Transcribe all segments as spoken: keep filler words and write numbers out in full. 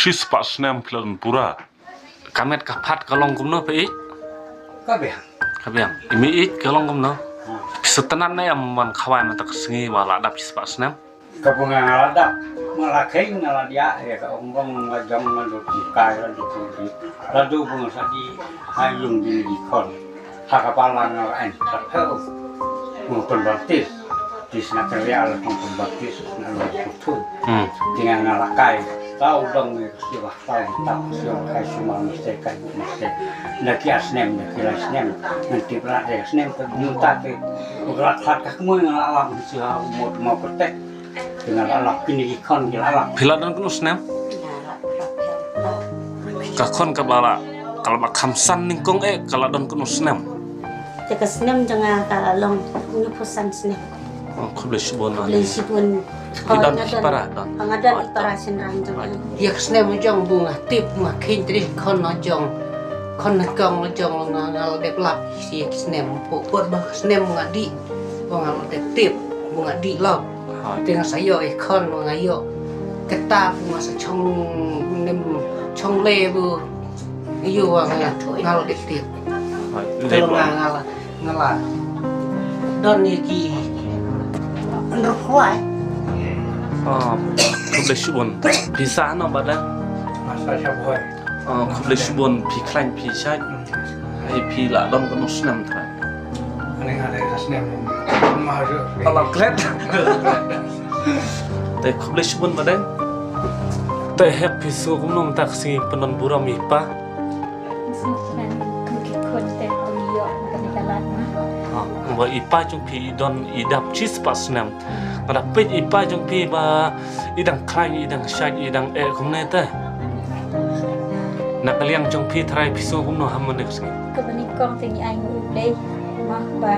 Shispah snem phi la don pura. Ka met ka phad ka long kumno phi ïeit? Ka biang. Ka biang. I mei ïeit ka long kumno? Phi sngewtynnat ne em ban khawai mynta ka sngi ba la dap shispah snem? Kaba nga la dap, nga la kheiñ, nga la diah ïa ka ong ba nga jong, nga duk kai, nga duk kai. La duk ba nga sa dih ha ïing ding ki khon. Ha ka balang nga la aiñ sa phew. Nga pynbaptis. Tis na kynriah la tong pynbaptis na long puthu. Hmm. Te nga la kai. Tau dong ngi ka siwa, tau dong, tau siwa, kai sumar mesti, kai bu mesti. Na ki ar snem, na ki lai snem. Ngan tip la dei snem ka mynta te. Nga la khlad ka kmui, nga la lam siwa umut mau ketek. Ki la lap, kine ki khon ki la lap. Phi la don kano snem? Ka khon kaba la, kaba la kham san nyngkong eh, ka la don kano snem? Te ka snem jong nga ka la long hynñiewphew san snem. Oh, khublei shibun. Khublei shibun. Phi don phi para don? Nga don i para shynrang jong nga. Ïa ka snem jong bu nga tip, nga kheiñ trei khon na jong. Khon nyngkong na jong nga, nga la dep lap ïa ki snem. Pok pok ba ka snem nga dih. Ba nga la dep tip, ba nga dih lok. Hooid. Te nga sa ïoh i khon ba nga ïoh. Kata ba nga sa chong nem, chong le bu. Ïoh ba nga, nga la dep tip. Hooid. Te nga, nga la, nga la don ïa ki hynriew khwai. Ah, khublei shibun. Phi sah no ba dang? Nga sah sha Bhoi. Ah, khublei shibun, phi khlaiñ phi shait. Ai, phi la don kano snem trai? Ani nga dei ka snem. Ma ju. Alam klet. Te khublei shibun ba dang. Te hep phi sngew kumno mynta ka sngi pyndon burom i pa? Sngew kumne, kum ki khun te ong ïoh kane ka lad ma. Ah, ba i pa jong phi i don i dap shispah snem. Nga da peit i pa jong phi ba i dang khlaiñ, i dang shait, i dang eh kumne te. Na ka liang jong phi trai phi sngew kumno ha mynne ka sngi? Kaba nyngkong te ngi ai nguh ïa U Blei mo ba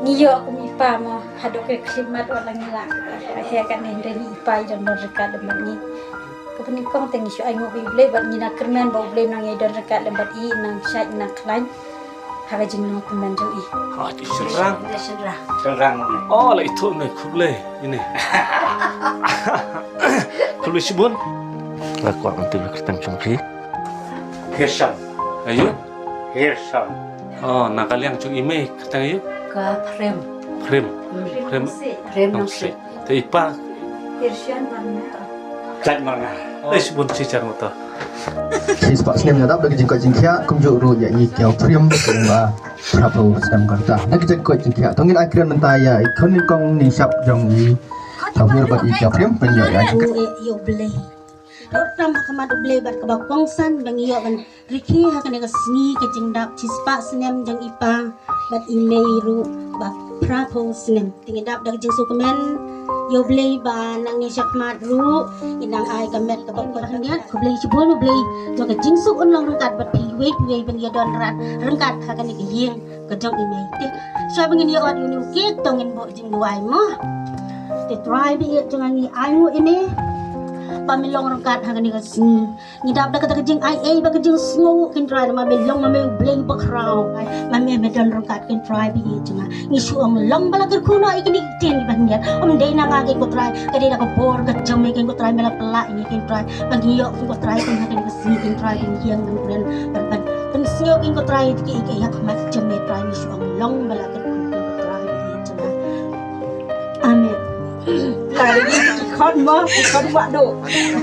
ngi ïoh kum i pa mo haduh ka khyllipmat wat la ngi lah. Hynrei kane hynrei i pa i dang don ryngkat lem bad ngi. Kaba nyngkong te ngi shu ai nguh ïa U Blei bad ngi na kyrmen ba U Blei nang ïai don ryngkat lem bad i, nang shait nang khlaiñ. Ha ka jinglong kmen jong i. Ha, i shynrang. Shynrang. Shynrang ne. Oh, la ithuh ne, khublei ine. Khublei shibun. Nga kwah ngan tip ïa ka kyrteng jong phi. Hirson. Aïu? Hirson. Oh, na ka liang jong i mei kyrteng aïu? Ka Phrem. Phrem. Hmm. Phrem. Phrem Nongsiej. Te i pa? Hirson Marngar. Tlait Marngar. Ai, shibun shi jar motor. Shispah snem ïa dap da ka jingkoit jingkhiah, kumjuh ruh ïa i Kiaw Phrem, kumba phra phew snem ka rta. Da ka jingkoit jingkhiah, to ngin ai kren mynta ïa i khun nyngkong nyngshap jong i Thawhir bad i Kiaw Phrem, pynïoh ïa jingkren. Ïa U Blei. Dor tam ha khmat U Blei bad kaba kongsan ba ngi ïoh ban rikhi ha kane ka sngi ka jingdap shispah snem jong i pa bad i mei ruh ba phra phew snem. Te ngi dap da ka jingsngewkmen ïa U Blei ba nangne shakhmat ruh i nang ai ka met kaba kordor khyndiat. Khublei shibun U Blei jong ka jingsuk un long ryngkat bad phi iwei pa iwei ban ïa don rat ryngkat ha kane ka ïing ka jong i mei. Te shuwa ba ngin ïa ot ïa une u kek to ngin buh jingduwai mo. Te Trai ba ïeit jong ngi, ai nguh ïa me ba me long ryngkat ha kane ka sngi. Ngi dap da kata ka jingai ei bad ka jingsngew kynrad ma me long ma me U Blei bakhraw. Ma me me don ryngkat kynrad ba ïeit jong nga. Ngi shu ong long ba la kyrkhu noh ïa kine ki ktien kiba hynñiat. Ym dei na nga kynrad, ka dei da ka bor ka jong me kynrad, me la pynlah ïa ngi kynrad. Ba ngi ïoh kynrad kynrad kane ka sngi kynrad ba ngi ïeng ban kren ban ban pynsngew kynrad ïa ki ei ha khmat jong me Trai, ngi shu ong long ba la kyrkhu kynrad ba ïeit jong nga. Amen. Tang ki khon mo, ki khon Madu.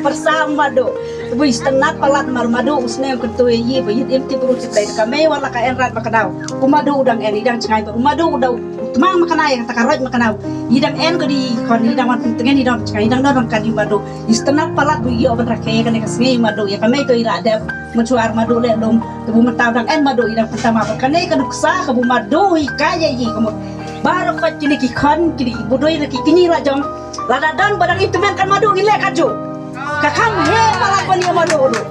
Pyrsa Madu. Te bun sngewtynnat palat mar Madu u snem kyntu ïa i ba ïit im tip ruh tip lei ka mei wat la ka en rat maknau. U Madu u dang en i dang jngai ba u Madu u dau tmang maknai kata ka roi maknau. I dang en ko di khon i dang wan pyntngen i dang jngai i dang don ka di Madu. I sngewtynnat palat ba ïoh ban rakhe kane ka sngi Madu ïa ka mei to i la dep. Mynshuwa Madu leh lum te bun mynta u dang en Madu i dang pyntama ba kane ka nuksa ka bu Madu i ka ïa i ka mut. Baroh kine ki khon kine ki budui na ki kñi la jong. Lada don ba dang im tymmen kan Madu ngin leh kajuh. Ka kham heh palat ban ïa Madu ruh.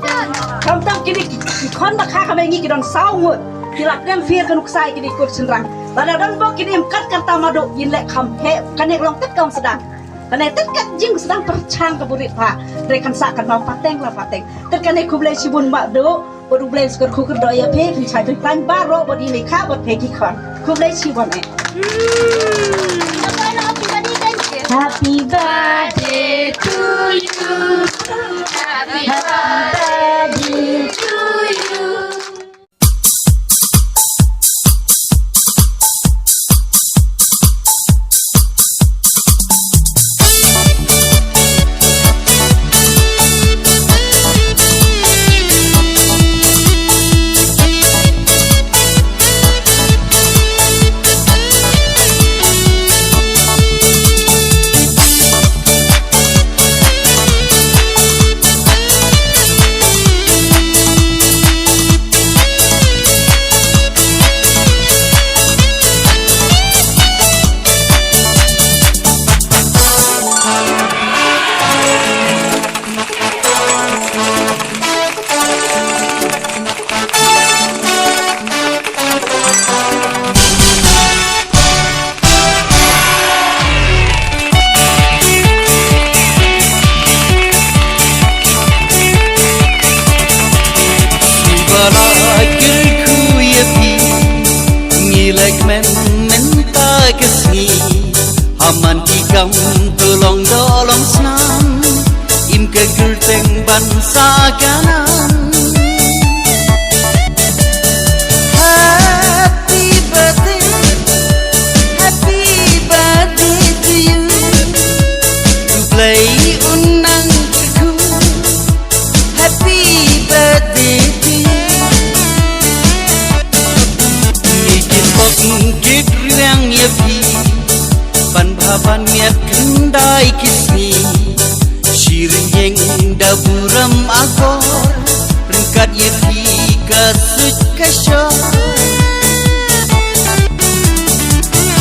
Khamtam kine ki, ki khon ba kha ka mei ngi ki don saw ngut. Ki la pynphiar ka nuksa ïa kine ki khun shynrang. Lada don ba kine im kat kata Madu ngin leh kham heh kane long tet kam sdang. Kane tet kat jingsdang pyrshang ka burit pha. Re kan sa kan bam pateng la pateng. Tet kane khublei shibun Madu. Bad U Blei un sa kyrkhu kyrdoh ïa phi, phin shait phin khlaiñ baroh bad i mei kha bad phi ki khon. Khublei shibun eh. Happy birthday to Ba la kyrkhu ïa phi, ngi leh kmen mynta ka sngi. Ha man ki kam to long doh long snam, im ka kyrteng ban sa ka nam. Happy birthday, happy birthday to you. U Blei un nang kyrkhu. Happy birthday to you. Ngi kit bok kit rwiang ïa phi, ban bha ban miat khyndai ki sngi. Shi ryngeng da burom akor, ryngkat ïa phi ka suit ka shor.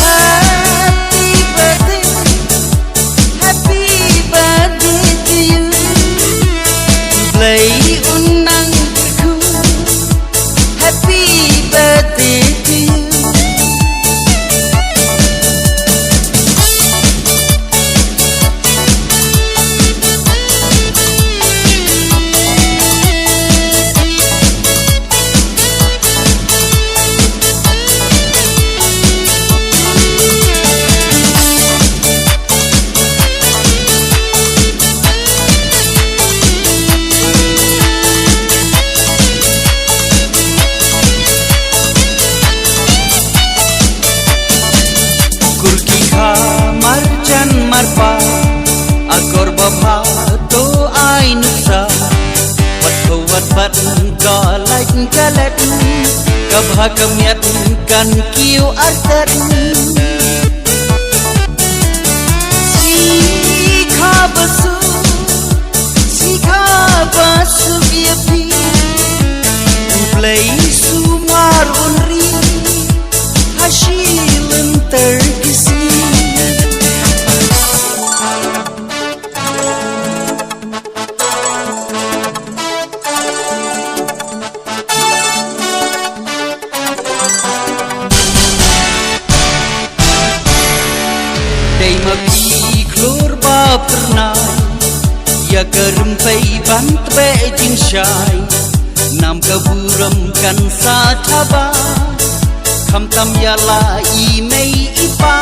Happy birthday, happy birthday to you. Blei un nang kyrkhu. Happy birthday to you. Kur ki kha marjan marpa, akor ba bha to ai nuksa. Wat ko wat bat ka lait ka let, ka bha ka miat kan kiew artat. Shi kha ba suk, shi kha ba suk ïa phi. U Blei sumar un ri ha shi lynter ki sngi. Dei ma phi khlur ba phyrnai ïa ka rympei ban tbeh jingshai. Nam ka burom kan sa thaba, khamtam ïa la i mei i pa.